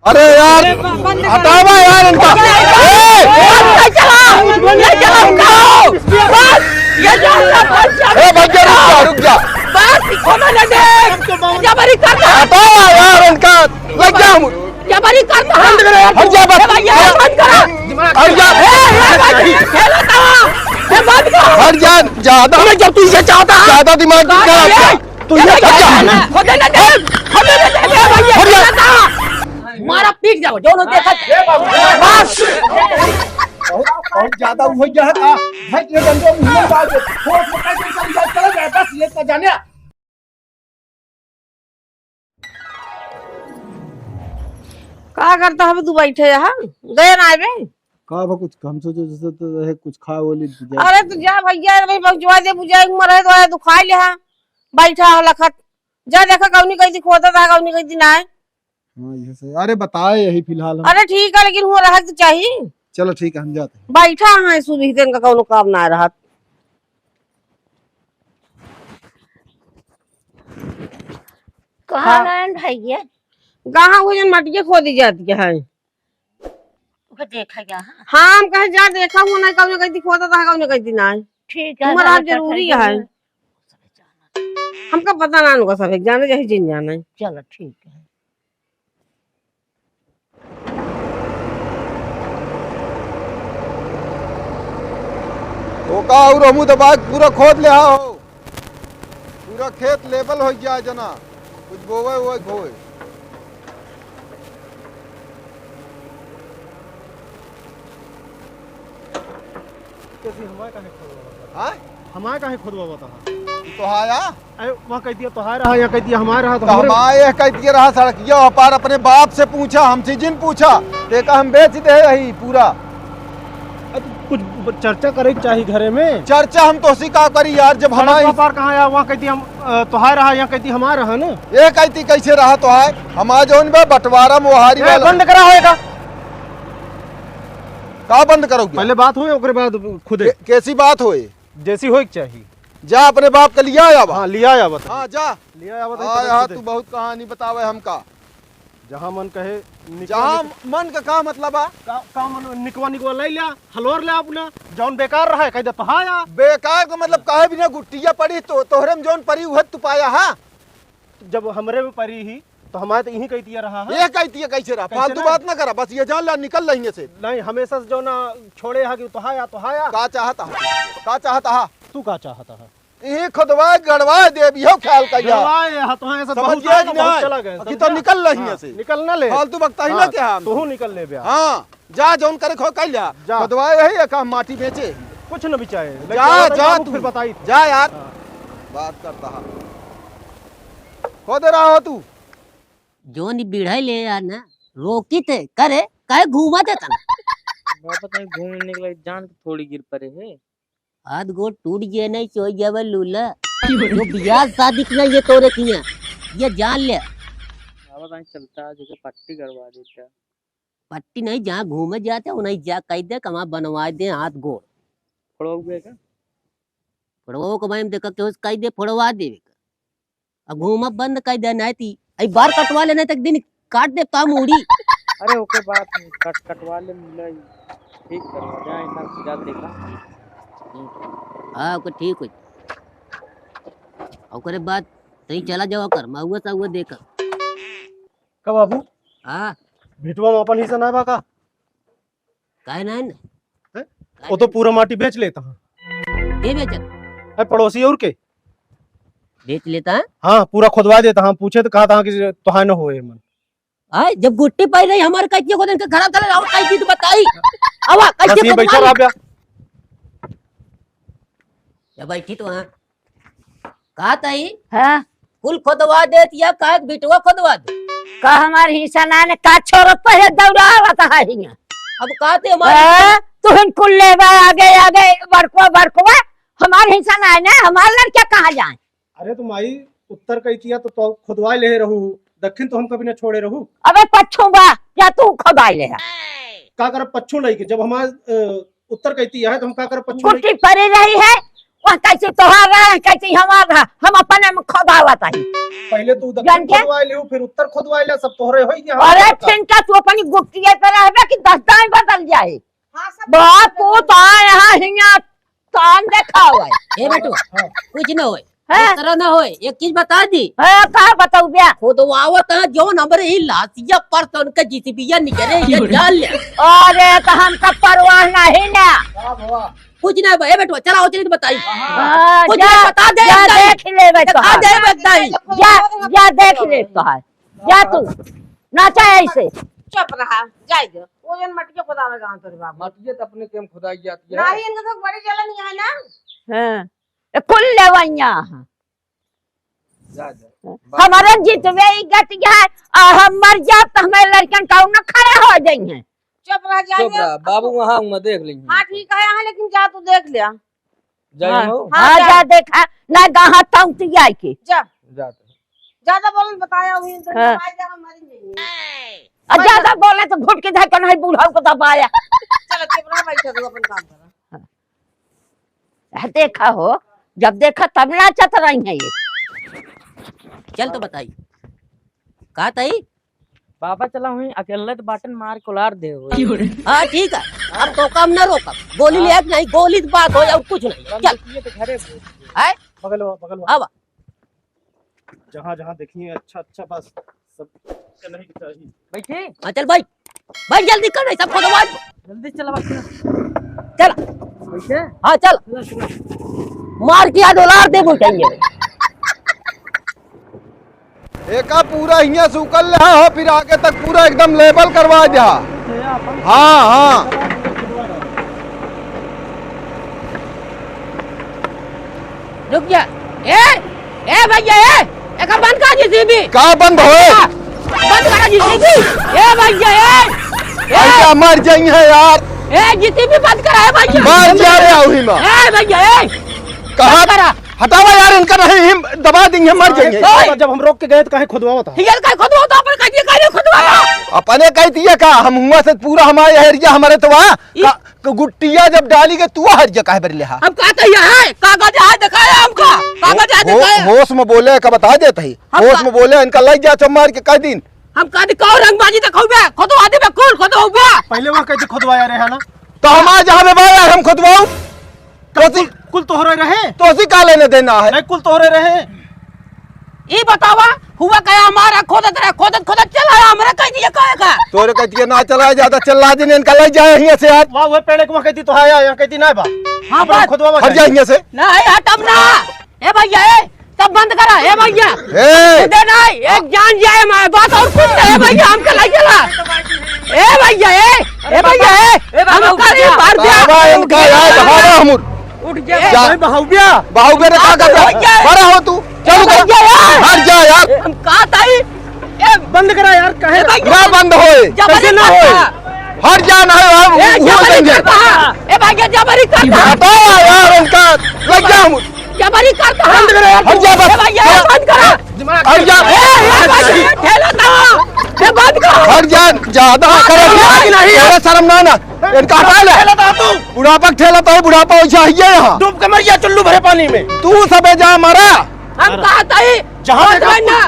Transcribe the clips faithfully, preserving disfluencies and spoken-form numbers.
अरे यार, हटावा यार इनका। ए! बंद कर, चला, ले चला उनको। बस, ये जो है, बस, ए, भैया, रुक जा, रुक जा। बस, खोलो ना दे। जबरी करता। हटावा यार इनका, लग जा। जबरी करता। बंद करो यार। हट जा, बस। ए भैया, बंद करो। हट जा। ए, ए, भाई, खेलो तो। ए, बंद करो। हट जा, ज्यादा। अरे, जब तू ये चाहता है। ज्यादा दिमाग नहीं खराब कर। तू ये चाहता है ना। खोदे ना दे, खोदे ना दे, ए भैया, हट जा। मारा पीट जाओ, जो लोग देखत। ए बाबू, बस। बहुत, बहुत ज्यादा हो गया है का? भाई, ये डंडे मुंह में डाल दे। कोर्ट में कैसे चल जाए, चले जाए, बस ये तो जाने। का करता है तू बैठे यहाँ? गए ना आवे? का बा कुछ, हम सोचे जैसे तो रहे, कुछ खा वो ले जाए। अरे तू जा भैया, अरे भाई, पहुँचवा दे, बुझाए उम्र है तो आया, तू खा ले, हाँ। बैठा हो लखत। जा देखा कौनी कहीं खोदत है, कौनी कहीं नाय। हाँ, ये सही। अरे बताए यही फिलहाल हम। अरे ठीक है, लेकिन वो रहे तो चाहिए। चलो ठीक है, हम जाते हैं। बैठा है सुबह दिन का कौनो काम ना रहत। कहाँ हाँ। गए भैया? कहाँ वो जन मटिया खोदी जाती है। वो देखा गया है। हाँ, हम कहे जा देखा वो नहीं, कौनो कहीं खोदत है, कौनो कहीं नाय। ठीक है, उम्र आज जरूरी है। हमका पता ना उनका सब, एक जाने चाहे जिन जाने। चलो ठीक है। ओका और हमू दबा के पूरा खोद ले आओ, पूरा खेत लेवल हो जाए जना, कुछ बोवे हुए होए। कैसी हमारे काहे खोदवा बता? हाँ? हमारे काहे खोदवा बता? तोहाया? अरे, वहाँ कह दिया तोहार रहा, यहाँ कह दिया हमारा रहा, तो तो हमरे हमारे यह कह दिया रहा सड़किया, और पार अपने बाप से पूछा, हमसे जिन पूछा, देखा हम बेच दे रही पूरा। अब कुछ चर्चा करे के चाही घरे में। चर्चा हम तोसी का करी यार, जब सड़क हमारे व्यापार कहाँ है? वहाँ कह दिया हम, अ, तोहार रहा, यहाँ कह दिया हमारा रहा ना। ये कहती कैसे रहा तोहार? हमारा जौन बा बंटवारा मोहारी ए, वाला। बंद करा होएगा। का बंद करोगे? पहले बात होए, ओकरे बाद खुदे। के-, कैसी बात होए? जैसी होए के चाहिए। जा अपने बाप के लिया आवा। हाँ, लिया आवा तो। हाँ, जा। लिया आवा तो हाँ, पहले यहाँ खुदे। तू बहुत कहानी बतावे हमका। जहाँ मन कहे निकवा जहाँ निक- मन का का मतलब आ? का, का मन निकवा निकवा ले लिया, हलोर ले अपना, जौन बेकार रहा है, कह दे तो हाँ या। बेकार का मतलब काहे बिना गुट्टिया पड़ी तो तोहरे में जौन पड़ी उहे तू पाया हा। जब हमरे में परी ही, तो हमारे तो यही कहतिया रहा है। ये कहतिया कैसे रहा? कैसे फालतू ना? बात ना करा, बस ये जान ला, निकल रही से। नहीं, हमेशा से जो ना छोड़े हा कि तोहाया, तोहाया। का चाहता है? का चाहता है? तू का चाहता है? ये खुदवा गड़वा दे भी हो ख्याल का यार। गड़वा ये हा, तोहाया से समझ बहुत गया आया, कि बहुत नहीं? चला गया, कि तो समझा? निकल रही हाँ, से। निकल ना ले। फालतू बकता ही ना हाँ, क्या हम? तू निकल ले बे। हाँ, जा जौन करे खो कर लिया। जा। खुदवा यही है काम, माटी बेचे। कुछ न बिचाए। जा, लेकिन जा बाबू तू। फिर बताई। जा यार। हाँ। बात करता है। खोदे रहा हो तू। जोन ई बिढ़ई ले यार ना, रोकी थे, करे, काहे घूमा थे तना? बाबा, तनी घूम निकले, जान के थोड़ी गिर पड़े है। हाथ गोड़ टूट गए नहीं, चोई जावे लूला। जो बियाह शादी की नहीं, ये तोरे किया, ये जान ले। बाबा, तनी चलता है, जैसे पट्टी करवा देता। पट्टी नहीं, जहाँ घूमे जाते, उन्हीं जा कह दे, कमा बनवा दे हाथ गोड़। फोड़वा के का? फोड़वा के भाई, हम देखा, केहू से कह दे, फोड़वा देवे का। अब घूमब बंद कर दे, नहीं ती, अई बार कटवा ले, नहीं तक दिन काट दे, ताम उड़ी। अरे, ओके, बात नहीं, कट, कटवा ले, मिला ही। ठीक करवा दे, हाँ, हिसाब से जा, देखा। हाँ, ओके, ठीक हो। ओकरे बाद तई चला जावा कर, महुआ सहुआ देखा। का बाबू? हाँ। भिटवा में अपन हिस्सा ना बा का? काहे ना है ना? हैं? काहे वो तो ना? पूरा माटी बेच लेता है। के बेचत? है पड़ोसी और के? बेच लेता है? हाँ, पूरा खुदवा देता है। हम पूछे तो कहा था कि तोहार न होए मन। आए, जब गुट्टी पाई रही हमारे कैसे को दिन के खराब चले, और कैसे तो बताई। अब बस कैसे ये बैठा खुदवाई? रहा बे। या बैठी तो हाँ। का ताई? हाँ। कुल खोदवा देत या का बिटवा खोदवा दे? का हमार हिस्सा ना ने का छोड़त पहले दौड़ा आवत है हियां। अब का ते हमार हाँ, तुहन कुल लेबा आगे, आगे, बड़कवा, बड़कवा, हमार हिस्सा ना है ना, हमार लड़का कहाँ जाए? अरे तो माई, उत्तर कइतिया तो, तो खुदवाए ले रहू, दक्षिण तो हम कभी ना छोड़े रहू। अबे पच्छू बा, जा तू खुदवाए ले। का करब पच्छू लइके, जब हमार, अ, उत्तर कइतिया है तो हम का करब पच्छू लइके? गुट्टी पड़ी रही है, वह कैसे तोहार रहे, कैसे हमार रहा, हम अपने में खोदावत हई। पहिले तू दक्षिण जान के? खोदवाइ लिहू, फिर उत्तर खोदवाइ ले, सब तोहरे होई कि हमार अरे होई? ठिनका तू अपनी गुप्तिये पे रहबे कि दस दाएं बदल जाए। हाँ, सब बाप, तू तो यहाँ हियाँ तान देखावे। ए बेटू, हाँ। कुछ न होए, हाँ। इस तरह न होए। एक चीज बता दी। हाँ, का बताऊ बे? खुदवावत है जौन हमरे ही लासिया पर से उनके जीसीबीया निकरे, ये जान ले। अरे, तो हमका परवाह नहीं ना। वाह, वाह। कुछ ना बा, ए बेटवा, चला हो, चली तो बताई। हाँ, कुछ जा, ना बता दे, जा बताई। देख ले बेटवा। बता दे, बताई। जा, जा देख ले तो है। जा तू, नाचा ऐसे। चुप रहा, जाए दे। वो जन मटिया खुदावे गाँव तोरे बाबू। मटिया तो अपने के हम खुदाई जाती है। नहीं, इनका तो बड़ी जलन यहाँ है ना। हाँ, ये कुल लेवैया हैं। जा, जा। हमारे जितवे इज्जत है, आ हम मर जाब तो हमारे लड़कन का न खड़ा हो जाइए। चुप रह, जा चुप जा। रह, बाबू वहाँ हूँ, मैं देख लेंगे। हाँ, ठीक है, हाँ, लेकिन जा तू देख ले। जा हाँ, हो। हाँ, हाँ, जा। जा देखा, ना गाहा तौती आई के। जा। जा तो। ज्यादा बोलन बताया हुई, तो हाँ। भाई जा, हम मर जाएंगे। आ, ज्यादा बोले तो घुट के धर के नहीं बुढ़ऊ को दबाया। चलो, चुप रह, बैठो, तू अपन काम करो। हाँ। आ, देखा हो, जब देखा तब नाचत रही है ये। चल तो बताई। का तई? बाबा चला हुई, अकेले तो बाटन मार कोलार दे हुई। हाँ, ठीक है। अब तो काम ना रोकब। गोली हाँ। ले नहीं, गोली की बात हो और कुछ नहीं। चल। ये तो घरे है? बगलवा, बगलवा। आवा। जहाँ, जहाँ देखिए, अच्छा, अच्छा, बस, सब चलही के चाही। बैठे? हाँ, चल भाई। भाई, जल्दी कर, नहीं, सब खोदवा। जल्दी चला, बस। चल। बैठे? हाँ, चल। चला, चला। मार किया, डोलार दे, बोल कहेंगे। एका पूरा हियां से उकल ले हो, फिर आगे तक पूरा एकदम लेवल करवा दे। हाँ, हाँ। रुक जा। ए, ए भैया, ए, एका बंद कर जीसीबी। का बंद होए? बंद कर जीसीबी। ए भैया, ए, ए। भैया मर जाइए यार। ए, जीसीबी बंद करा, ए भैया। मर जा रे, अभी में। ए भैया, ए। कहाँ? बंद करा। हटावा यार, इनका नहीं, हम दबा देंगे, मर जाएंगे। अरे, जब हम रोक के गए तो काहे खुदवावत है? यार, काहे खुदवावत है? अपन कह दिया, काहे खुदवावत? अपने कह दिया का, हम हुआ से पूरा हमारे हरिया, हमारे तो वहाँ ई का, का गुट्टिया जब डाली के तू हरिया काहे बरी ले हा? हम कहते यहाँ है, कागज है, दिखाया हमका, कागज है, हो-, दिखाया। होश में बोले का बता देत ही, हम होश का- में बोले, इनका लग जा चमार के कह दिन। हम कह दी, कहो रंगबाजी दिखाओ बे, खुदवा दे बे, कुल खुदवा बे। पहले वहाँ कह दी खुदवाया रहे है ना? तो हम आज यहाँ पे बा यार, हम खुदवाऊ। तो कुल, कुल तोहरे रहे? तो उसी का लेने देना है? नहीं, कुल तोहरे रहे। ई बतावा, हुआ क्या हमारा खोदत रहे, खोदत, खोदत चला आया, हमरा कह दिया कहे का? तोरे कह दिया ना चला, ज्यादा चिल्ला दिन इनका ले जाए हियां से यार। वाह, वो पेड़ को कहती तो आया, यहाँ कहती ना बा। हाँ, अपना बस। खुदवा हट जा हियां से। नहीं, हटम ना। ए भैया, ए, सब बंद करा, ए भैया। ए। दे नहीं, एक जान जाए हमारे बात और कुछ नहीं, ए भैया, हमके ले चला। ए भैया, ए, ए भैया, ए, ए बाबा, हम उठ कल जा। मार दिया। बाबा, इनका यार, हमारा हमर। उठ जा। जा। भाई, बहाउबिया। बहाउबिया ने का कर रहा? बड़ा हो तू। चल, ए भैया, ए। हट जा यार। हम कहा था ही, ए, बंद करा यार, काहे? ए भैया, ना बंद होए। जबरी कैसे ना होए? करता। हट जा, ना हो, हम ए, हुआ जबरी देंगे। करता। ए भैया, जबरी करता। हटाओ यार, इनका लग जा हम। जबरी करता। बंद करा यार। हट जा बस। ए भैया, बंद करा। हट जा। ए, ए भैया, ठेला था। ए, बंद करो। हट जा, ज्यादा करे। नहीं, नहीं। अरे शर्म ना ना। इनका हटा ले। ठेला था तू। बुढ़ापा के ठेला तो है, बुढ़ापा वैसा ही है यहाँ। डूब के मर गया चुल्लू भरे पानी में। तू सबे जा मारा। हम कहा था ही, जहाँ सोच देखा रहे ना,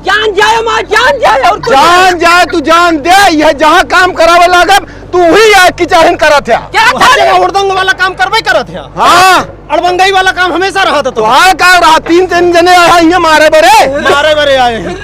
जान जाए माँ, जान जाए और कुछ जान नहीं। जाए, तू जान दे, यह जहाँ काम करावे लागब, तू ही आए किचाहिन करत है। क्या तू हर था? जगह हुड़दंग वाला काम करबे करत है। हाँ। अड़बंगई वाला काम हमेशा रहा था तो। तो हाँ, का रहा? तीन, तीन जने आए हैं, ये मारे बरे। मारे बरे आए हैं।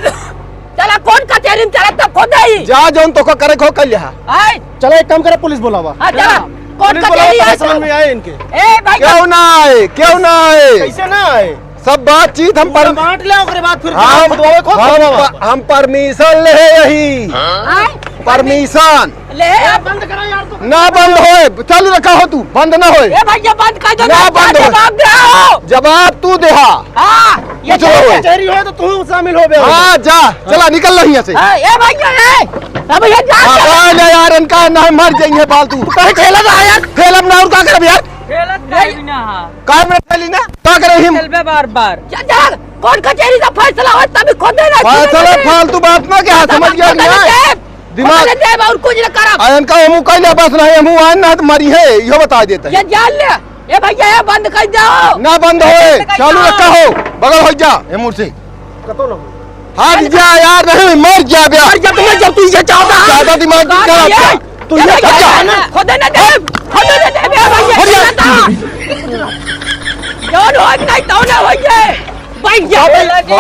चला, कौन कचेरी में चला, तब खुद आई। जा, जौन तोका करे खो, कर लिहा। आए। चला, एक काम करा, पुलिस बुलावा। हाँ, चला। कौन पुलिस बुलावा, कचेरी तब आए समझ तो? में आए इनके। ए, भाई, क्यों ना आए? क्यों ना आए? कैसे ना आए? सब बातचीत हम पूरा पर बांट ले, ओकरे बाद फिर हम, खुदवावे, खुद हम खुदवावा। प-, हम परमिशन ले यही। आए? परमिशन। ले। ए, बंद करा यार, तू। ना बंद होए, चालू रखा हो तू, बंद ना होए। ए भैया, बंद कर दो, ना ना बंद होए। जवाब दे आओ। जवाब तू दे, हाँ। हाँ, ये कुछ ना होए। कचहरी होए तो तू शामिल हो बे। हाँ, जा, चला, निकल रही यहाँ से। हाँ, ए भैया, ए। अब ये जा, हाँ, जा। बाहर ले यार, इनका ना मर जाएंगे फालतू। तू कहीं ठेला ना यार। ठेला में ना और का करब यार? ठेला नहीं ना। कार में ठेली ना, का करे हम? चलबे बार बार। जा, जा, कौन कचहरी का फैसला हो, तभी खुद देना। फैसला फालतू बात ना क्या, समझ गया? दिमाग। पकड़ ले देब और कुछ न करब। आ, इनका हमू कहले बस नहीं, हमू आए ना तो मरी है, इहो बता देते हैं। ये जान ले। ए भैया, ए बंद कर दो। ना बंद होए, बंद कर चालू दो। रखा हो, बगल हो जा, ए मुर्सी। कतो ना हो। हट जा यार, नहीं मर जा बे। मर जा, तुम्हें जब तू ये चाहता है। ज्यादा दिमाग नहीं खराब कर। तू ये हट जा। खुद ना दे, खुद ना दे बे भैया। हट जा। जौन हो नहीं तो ना हो ये। बैठ जा, बैठ जा।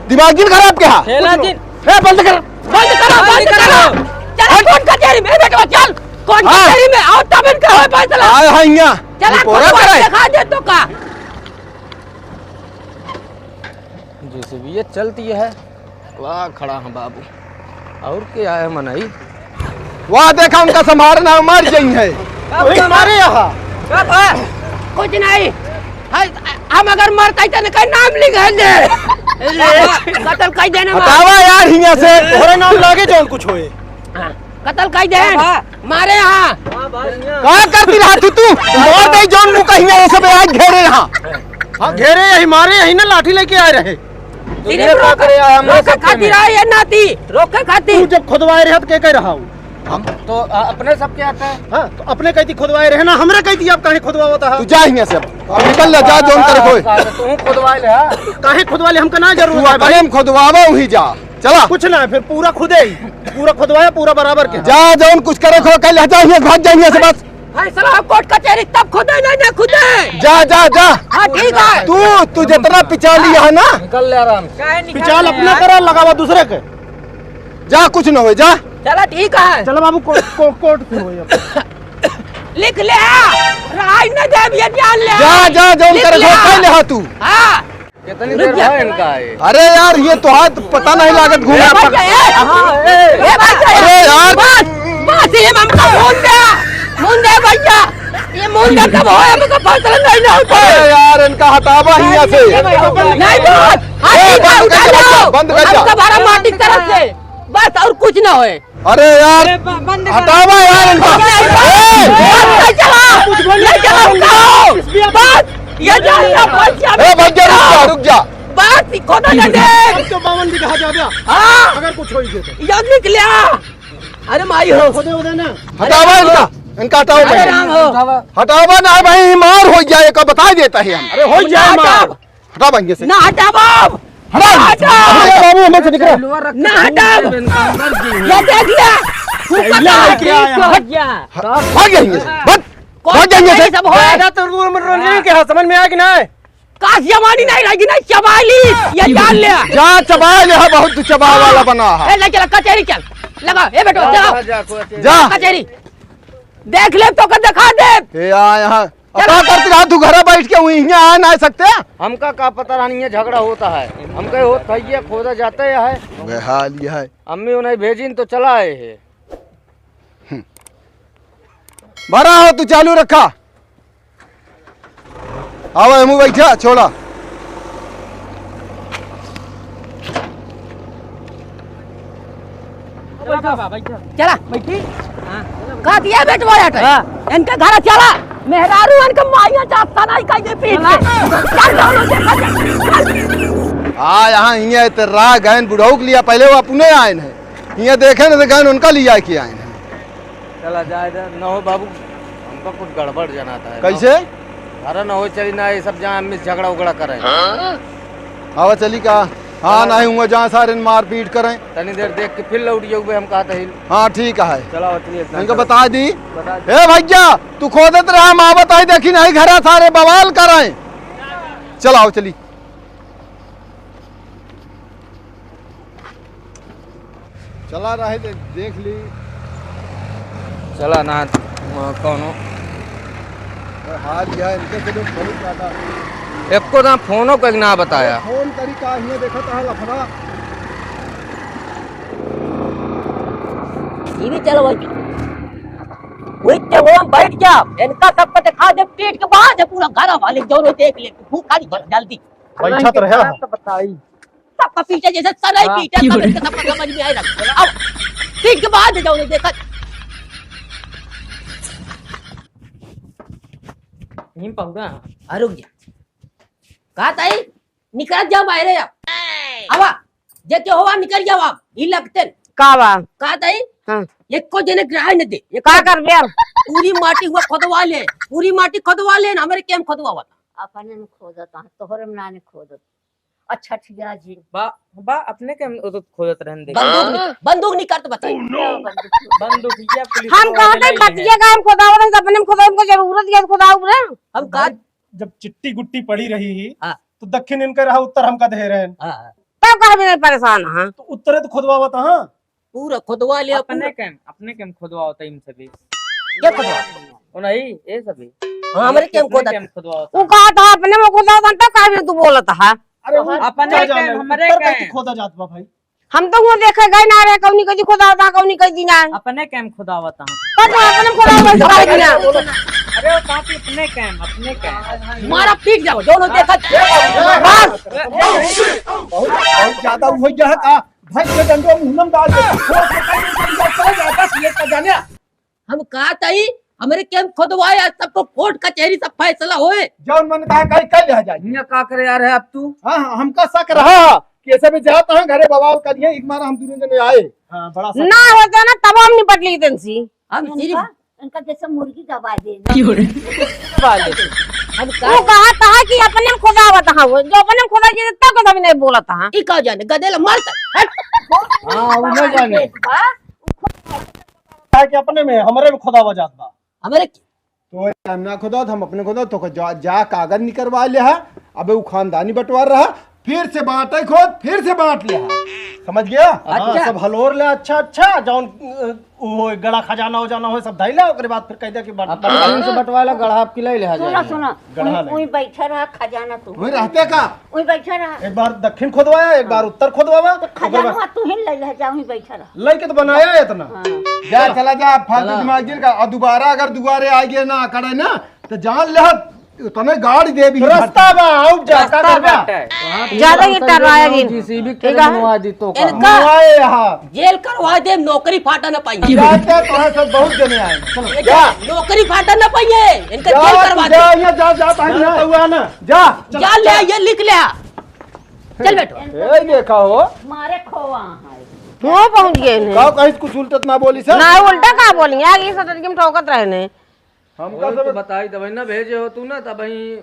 दिमाग नहीं खराब क्या? ए, बंद कर। बंद करो, बंद बंद करो। करो। चल, हट। कोर्ट कचहरी में, बेटवा, चल। कोर्ट हाँ। कचहरी में, आओ, तब इनका होए फैसला। आए हैं यहाँ। चला, ये कोर्ट कोर्ट करे। दिखा दे तो का। जेसीबी ये चलती है। वाह, खड़ा है बाबू। और क्या है मनई? वाह, देखा, उनका संभालना, मर गई है। वही मारे यहाँ। कुछ नहीं। हाय, हम अगर मरते तो इनका नाम लिख दे। कत्ल कर देना। हटावा यार हियां से। तोहरे नाम लागे जौन कुछ होए। हाँ, कत्ल कर दे। हाँ। मारे यहाँ। का करती रहा तू, तू? मार दे जौन मुका हियां, ये सब आज घेरे यहाँ। हाँ, घेरे यही, मारे यही ना, लाठी लेके आए रहे। सिर्फ ये रोक, का करे, हम रोक सब खातिर में। आए ये नाती, रोक खातिर। तू जब खुदवाए रहे तो के कह रहा हूँ? हम तो, आ, अपने सब के आते हैं। हाँ, तो अपने कहती खुदवाए रहे ना, हमरे कहती आप काहे खुदवावत है? तू जा हियां से अब। अब निकल ले, जा, जौन करे कोई। का, का, तू खुदवा ले, हाँ? काहे खुदवा ले, हमका ना तू जरूरत है भाई। अपने में खुदवावा, वही जा। चला। कुछ ना, फिर पूरा खुदे ही। पूरा खुदवाया, पूरा बराबर के। जा, जौन कुछ करे खो, कल हटा हियां, भाग जा हियां से बस। फैसला कोर्ट कचहरी तब खुदे, नहीं, नहीं खुदे। जा, जा, जा। हाँ, ठीक है। तू, तू जितना पिछा लिया है ना, निकल ले आराम से। पिछाल अपना करा, लगावा दूसरे के। जा, कुछ न होए, जा। चला, ठीक है। चला बाबू, को-, को-, कोर्ट से होए अब। लिख ले, राज न देव ये जान ले। जा, जा, जौन लिख करे ले। सो कर ले, हाँ, तू। हाँ। कितनी रुक देर जा। है इनका ये? अरे यार, ये तो हाथ पता नहीं लागत घूमे। ए भाई, ए, ए भाई, अरे यार। बस, बस, ये हमका मुंह दे, मुंह दे भैया, ये मुंह दे, तब होए, हमका फैसला नहीं ना होता। अरे यार, इनका हटावा हियां से। नहीं, बस, ए, हाथ बंद उठा कर जा, लो। बंद कर जा। हमका बारह माटी की तरफ से, बस और कुछ ना होए। अरे यार, अरे, ब-, बंद कर। हटावा यार इनका। ए, ए! बंद कर, चला। नहीं चला, रुको। बस, ये जा, ये बस, ये ए, भैया, रुक जा, रुक जा। बस, खोदा ना दे। अब तो बावन बीघा जा गया। हाँ। अगर कुछ हो ही गया तो। ये निकलिया। अरे माई हो। खोदे, खोदे ना। हटावा अरे इनका, इनका हटाओ अरे भाई। राम हो। हटावा ना भाई, मार हो जाए का बता देता है हम। अरे हो जाए ना मार। हटाओ। हटा भैया से। ना हटा बाप। हटा। ना हटा। अरे बाबू, हमें से निकल। ना हटा। ये देख लिया। तू पहला पता लेके आया। है। हट। भाग जाएंगे। बस। कौन भाग जाएंगे से। सब होए? दादा, तो रूम में रोने के है, समझ में आया कि नहीं? काश जवानी नहीं रहेगी ना, चबाई ली। ये जान ले। जा चबाई ले, बहुत चबाई वाला बना है। ए, ले चला कचहरी चल। लगा, ए बेटो, चला। जा, जा, जा। कचहरी। देख ले तो का दिखा दे। ए, आ यहाँ। अब का करती रहा तू घरे बैठ के, वहीं यहाँ आ ना सकते? हमका का पता रहनी है झगड़ा होता है, हमका होत है ये खोदा जाता है। बेहाल ये है। अम्मी उन्हें भेजिन तो चला आए है। हम्म। भरा हो तू, चालू रखा। आवा, हमू बैठा, छोड़ा। चला बाबा, बैठा। चला। बैठी? हाँ। का दिया बेटवा याटे? हाँ। इनके घर चला। मेहरारू इनके माइया जात तना ही कह दे पीट के। चला। चल, चल, चल, चल। आ, यहाँ हियाँ ते राह गयन बुढ़ऊ के लिए पहले वो अपने आयन है। हियाँ देखे न तो गयन उनका लिए आए के आयन है। चला जाए दे, न हो बाबू, हमका कुछ गड़बड़ जनाता है। कैसे? अरे न हो, चली ना, ये सब जहाँ हम झगड़ा उगड़ा करें। हाँ? आवा चली का? हाँ, चला। नहीं हुआ जहाँ सारे मारपीट करें। तनी देर देख के फिर लौट जाऊबे, हम कहते ही। हाँ, ठीक है। चला, चलिए, इनका चला। बता दी। बता दी। ए भैया, तू खोदत रहा, हम आवत है, देखी नहीं घरा सारे बवाल करें। चला, आओ, चली। चला रहे दे, देख ली। चला ना, वहाँ कौनो। अरे हाथ गया, इनके से तो बहुत ज्यादा। एको ना फोनो कइके ना बताया। फोन करी का, हियाँ देखा था लफड़ा। ये भी चलो भाई। वही ते वो बैठ जा, इनका सबको दिखा दे, पीट के बाहर से पूरा घर वाले जोरों देख ले, भूख खाली जल्दी। बैठा तो रहे। तो बताई। सबका पीछे जैसे सराय हाँ। पीछे, सब इसके सबका समझ में आए ना। अब ठीक के बाद जाओ, देखा। नीम पाऊंगा। आ, रुक जा। कहा ताई, निकल जाओ बाहर अब। आवा, जे के होवा निकल जाओ आप। ई लगते न। का बा? कहा ताई, हाँ। एको जने के रहे न दे। ये का करबे अब? पूरी माटी हुआ खोदवा ले, पूरी माटी खोदवा ले ना, हमरे केम खोदवावत। अपने में खोदत, हाँ, तोहरे में ना खोदत। अच्छा, ठीक है जी। बा, बा, अपने केम खोदत रहन दे। बंदूक निक-, बंदूक निकाल तो बताई। बंदूक, ये पुलिस हम वाला कहते हैं, लड़ाई है। बतिया का हम खोदावत है, तो अपने में खोदावत को जरूरत है, खोदावत रे। हम का भाई, जब चिट्टी गुट्टी पड़ी रही ही, हाँ। तो दक्षिण इनका रहा, उत्तर हमका दे रहे हैं। हाँ, हाँ। तब कहा भी नहीं परेशान, हाँ। तो उत्तरे तो खुदवावत, हाँ। पूरा खुदवा लिया, अपने पूरा। केम, अपने केम खुदवावत है इन सभी। क्या खुदवा? ओ नहीं, ये सभी। हाँ, हमरे केम अपने खुदा। केम खुदवावत वो है। कहा था अपने में खुदा था, तब कहा भी तू बोलत है। अरे वो अपने क्या जाने, केम, हमरे उत्तर कैसे केम। खोदा जात बा भाई? हम तो वो देखे गए ना रे, कौनी कजी खुदा था, कौनी कजी ना। अपने केम खुदावत हैं। पता है, अपने खुदा बस भाई ना। अरे वो काफी अपने केम, अपने केम। मारा पीट जाओ, दोनों देखत। बस। बहुत, बहुत ज्यादा हो गया है का? भाई के डंडो मुंह में डाल दे। बस ये का जाने? हम कहा तई, हमरे केम खुदवाए, आज सबको कोर्ट कचहरी सब फैसला होए। जौन मन कहा कहीं कर लिया जाए। हियां का करे यार है अब तू? हाँ, हाँ, हमका शक रहा कि ऐसे में जात हैं घरे बवाल करिए, एक बार हम दोनों जने आए। हाँ, बड़ा शक ना रहा। होता ना तब हम निपट ली तनसी। हम सिर्फ इनका, इनका जैसे मुर्गी दबा दे ना। क्यों रे? हम वो का कहा था कि अपने में खुदावत हाँ, वो जो अपने में खुदा जी तब कभी नहीं बोलत हाँ। ई का जाने, गदेला मार तक। हट। हाँ, वो नहीं जाने। हाँ? काहे कि अपने में, हमरे में खुदावा जात बा। हमरे की? तो हम ना खुदा, हम अपने खुदा, तो जा, जा कागज निकरवा ले हा। अबे उ खानदानी बंटवार रहा, फिर से बांटे खुद, फिर से बांट ले हा। समझ गया? अच्छा। सब हलोर ले, अच्छा, अच्छा, जौन, अ, वो गड़ा खजाना उजाना हो, सब धइला, ओकरे बाद फिर कह दे कि बंट-, अब बंट-, कहीं से बंटवाला, गढ़ा आपकी ले ले हा सुना, जाए। सुना, गढ़ा उही, ले। उही बैठा रहा खजाना तू। वही रहते का? उही बैठा रहा। एक बार दक्षिण खुदवाया, एक बार हाँ। उत्तर खुदवावा, तो ओकरे बाद खजाना तू ही ले ले जा, उही बैठा रहा। लइके तो बनाया है इतना। हाँ। जा, चला जा, फालतू चला। दिमाग जिन का। और दोबारा अगर दुआरे आ गए ना, अकड़े ना, तो जान ले, तने गाड़ी दे भी रास्ता बा, आउट जा, रास्ता का करबा? बाटे। ज्यादा ये टर्राया जिन। जीसीबी के ठीक है। मनवा दी तो का? इनका मनवाए यहाँ। जेल करवा दे, नौकरी फाटा ना पाइए। जाते तो है सब बहुत जने आए। चलो, ये जा। जा, नौकरी फाटा ना पाइए, इनका जा, जेल करवा जा, दे। यहाँ जा, जा, जा, जा, हुआ ना। जा। जा, ले, ये लिख ले। चल बेटो। ए, देखा हो। मारे खोवा है। तू पहुंच गए ने। का कहीं कुछ उल्टत ना बोली सर? ना, उल्टा का बोली? आगे सटरकी में ठोकत रहे ने। हमका वो सब तो बताई, तब ना भेजे हो तू ना, तब ही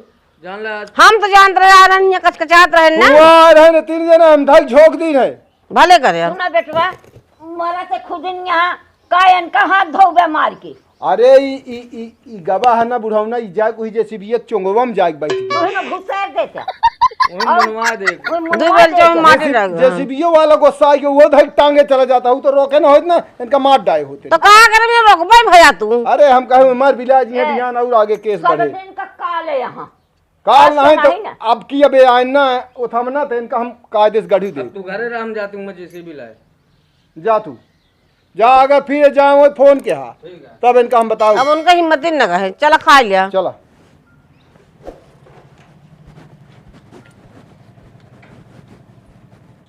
जान ले आज। हम तो जानत रहे, आ रहन, यहाँ कचकचात रहन ना। हुआ रहन, तीन जना हम धक झोंक दी रहे। भले करे अब। सुना बेटवा, मरा से खुद इन यहाँ का इनका हाथ धोबे मार के। अरे, ई, ई, ई, ई गवा है ना बुढ़ौना, ई जाए कोई जेसीबी चोंगवा में जाए बैठ गया। ओही में घुसेर देता। ओही और बनवा दे। ओही दो बनवा बेर दे। जौन माटी जेसी-, रख। जेसीबीओ वाला गुस्सा आके वो धक टांगे चला जाता, वो तो रोके ना होत ना, इनका मार डाए होते। तो का करे में रोकबे भैया तू? अरे, हम कहे मर बिला जी हैं, ए, बिहान और आगे केस सब बढ़े। दिन का काल है यहाँ। काल आज नहीं तो नहीं ना। अब की अबे आए ना, उठाम ना, तो इनका हम कायदे से गढ़ी दे। अब तू घरे रह, हम जाते हूँ, मैं जेसीबी लाए। जा तू। जा, अगर फिर जाए वो फोन के हा, ठीक है। तब इनका हम बताओ। अब उनका हिम्मत ही न रहे। चला खा लिया। चला।